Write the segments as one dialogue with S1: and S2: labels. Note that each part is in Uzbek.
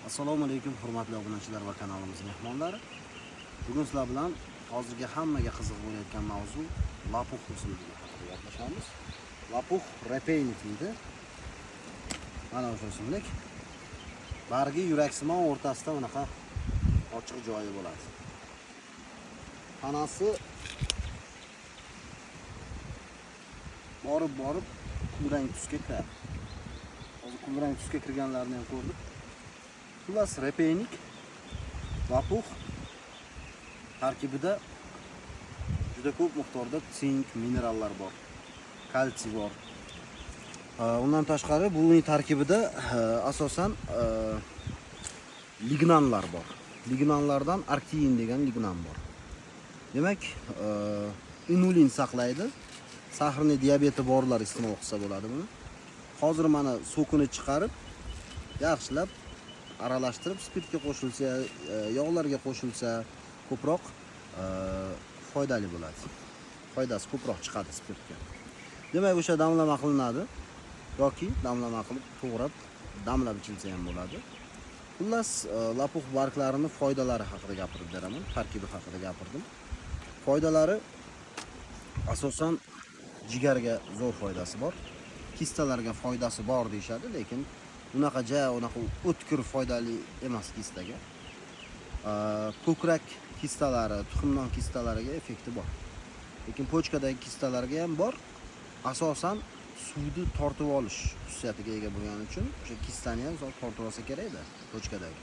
S1: Assalomu alaykum hurmatli obunachilar va kanalimiz mehmonlari. Bugun sizlar bilan hozirgi hammaga qiziq bo'layotgan mavzu лопух o'simligi haqida gaplashamiz. Лопух репейник deydi. Mana o'sha o'simlik. Bargi yuraksimon o'rtasida bunaqa ochiq joyi bo'ladi. Tanasi borib borib kulrang tusga kiradi. Hozir kulrang tusga kirganlarini ham ko'rdik. Xullas, репейник, лопух tarkibida juda ko'p miqdorda sink, minerallar bor, kalsiy bor. Undan tashqari buning tarkibida asosan lignanlar bor. Lignanlardan arktiin degan lignan bor. Demak, inulin saqlaydi. Сахарный diabeti borlar iste'mol qilsa bo'ladi buni. Hozir mana sokini chiqarib, yaxshilab aralashtirib spirtga qo'shilsa, yog'larga qo'shilsa ko'proq foydali bo'ladi. Foydasi ko'proq chiqadi spirtga. Demak, o'sha damlama qilinadi yoki damlama qilib to'g'rab damlab ichilsa ham bo'ladi. Xullas, лопух barglarini foydalari haqida gapirib beraman, tarkibi haqida gapirdim. Foydalari asosan jigarga zo'r foydasi bor. Kistalarga foydasi bor deyishadi, lekin unaqa ja unaqa o'tkir foydali emas kistaga. Ko'krak kistalari, tuxumdon kistalariga effekti bor. Lekin pochkadagi kistalarga ham bor. Asosan suvni tortib olish xususiyatiga ega bo'lgani uchun o'sha kistani ham tortib olsa kerakda, pochkadagi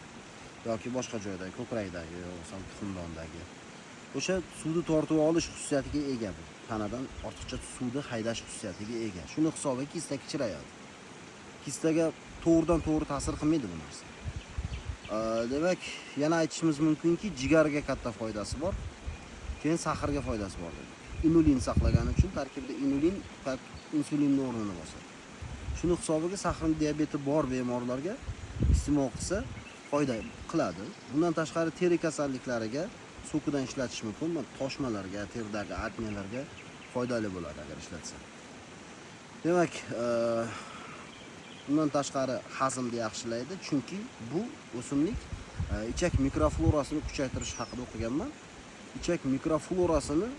S1: yoki boshqa joydagi, ko'krakdagi, yoki tuxumdondagi. O'sha suvni tortib olish xususiyatiga ega bu. Tanadan ortiqcha suvni haydash xususiyatiga ega. Shuni hisobiga kista kichrayadi. Kistaga to'g'ridan to'g'ri ta'sir qilmaydi bu narsa. Demak, yana aytishimiz mumkinki, jigarga katta foydasi bor. Keyin saxarga foydasi bor dedik. Inulin saqlagani uchun tarkibida inulin insulinni o'rnini bosadi. Shuni hisobiga сахарный diabeti bor bemorlarga iste'mol qilsa foyda qiladi. Bundan tashqari teri kasalliklariga sokidan ishlatish mumkin. Toshmalarga, teridagi aknelarga foydali bo'ladi agar ishlatsa. Demak, bundan tashqari hazmni yaxshilaydi, chunki bu o'simlik ichak mikroflorasini kuchaytirish haqida o'qiganman. Ichak mikroflorasini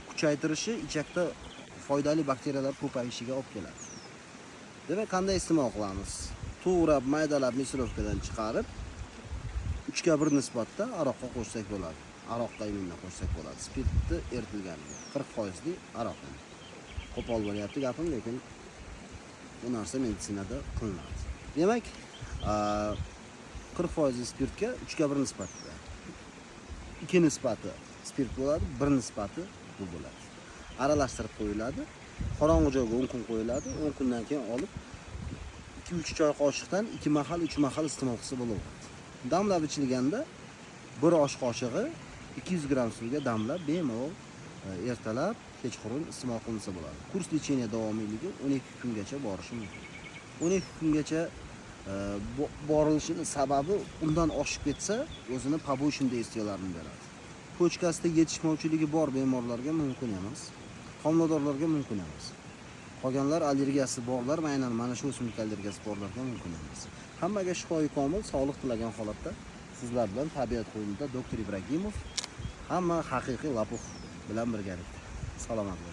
S1: kuchaytirishi ichakda foydali bakteriyalar ko'payishiga olib keladi. Demak, qanday iste'mol qilamiz? To'g'rab, maydalab мясорубка dan chiqarib 3ga 1 nisbatda aroqqa qo'shsak bo'ladi. Aroqqa imенно qo'shsak bo'ladi. Spirtni eritilganiga 40% aroq. Qo'pol bo'lyapti gapim, lekin bu narsa meditsinada qilinadi. Demak, 40% spirtga 3ga 1 nisbatda. 2 nisbati spirt bo'ladi, 1 nisbati bu bo'ladi. Aralashtirib qo'yiladi. Qorong'u joyga 10 kun qo'yiladi. 10 kundan keyin olib 2-3 choy qoshiqdan 2 mahal, 3 mahal iste'mol qilsa bo'ladi. Damlab ichilganda 1 osh qoshig'i 200 gramm suvga damlab bemalol ertalab, kechqurun iste'mol qilinsa bo'ladi. Kurs лечения davomiyligi 12 kungacha borishi mumkin. 12 kungacha borilishining sababi undan oshib ketsa, o'zini побочный действия larini beradi. Pochkasida yetishmovchiligi bor bemorlarga mumkin emas. Homiladorlarga mumkin emas. Qolganlar allergiyasi borlar, aynan mana shu o'simlik allergiyasi borlarga mumkin emas. Hammaga shifoi komil, sog'liq tilagan holatda sizlar bilan tabiat qo'ynida doktor Ibragimov, hamma haqiqiy лопух bilan birgalikda. Salomat bo'ling.